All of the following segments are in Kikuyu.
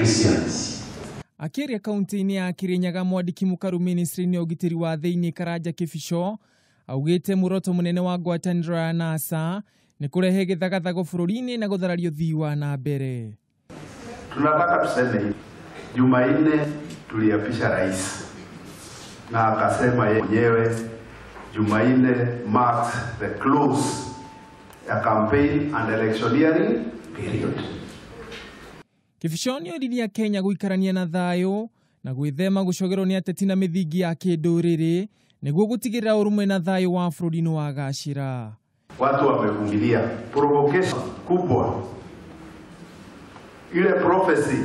Christians. Akĩaria kaunti-inĩ ya Kirinyaga, mwandĩki mũkaru ministry-inĩ ya ũgitĩri wa thĩinĩ Karanja Kĩbico augĩte muoroto mũnene wa ngwatanĩro ya NASA nĩ kũrehe gĩthagathago bũrũri-inĩ na gũthararia ũthii wa na mbere. Tunataka tuseme hivi, Jumanne tuliapisha rais na akasema yeye mwenyewe Jumanne marks the close ya campaign and electioneering period. Kĩbico nĩ oririe Kenya gũikarania na thayũ na gwĩthema gũcogerwo nĩ ateti na mĩthingi ya kĩndũrĩrĩ nĩguo gũtigĩrĩra ũrũmwe na thayũ wa bũrũri nĩ wagacĩra. Watu wamevumilia provocation kubwa, ile prophecy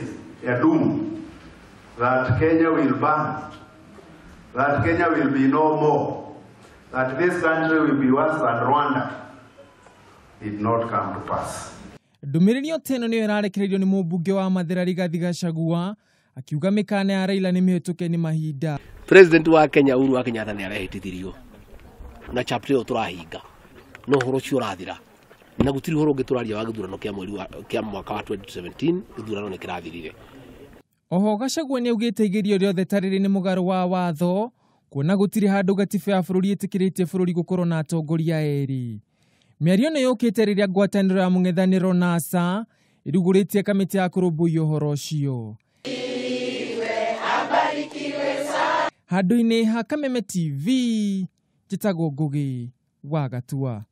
ya doom that Kenya will burn, that Kenya will be no more, that this country will be worse than Rwanda, did not come to pass. Ndũmĩrĩri o ta ĩno nĩyo ĩrarekereirio nĩ mũmbunge wa Mathĩra Rigathi Gachagua akiuga mĩkana ya Raila nĩ mĩhĩtũke nĩ mahinda. President wa Kenya Uhuru wa Kenyatta nĩ arehĩtithirio na chapter ĩyo tũrahinga no ũhoro ũcio ũrathira na gũtirĩ ũhoro ũngĩ tũraria wa gĩthurano kĩa mweri wa kĩa mwaka wa 2017. Gĩthurano nĩ kĩrathirire. Oho Gachagua nĩ augĩte igerio rĩothe ta rĩrĩ nĩ mũgarũ wa watho kuona gũtirĩ handũ gatiba ya bũrũri ĩtĩkĩrĩtie bũrũri gũkorwo na atongoria erĩ. Mĩario ĩno yũkĩte rĩrĩa ngwatanĩro ya mũng'ethanĩro NASA ĩrugũrĩtie kamĩtĩ ya kũrũmbũiya ũhoro ũcio. Handũ-inĩ ha Kameme TV, njĩtagwo Ngũgĩ wa Gatua.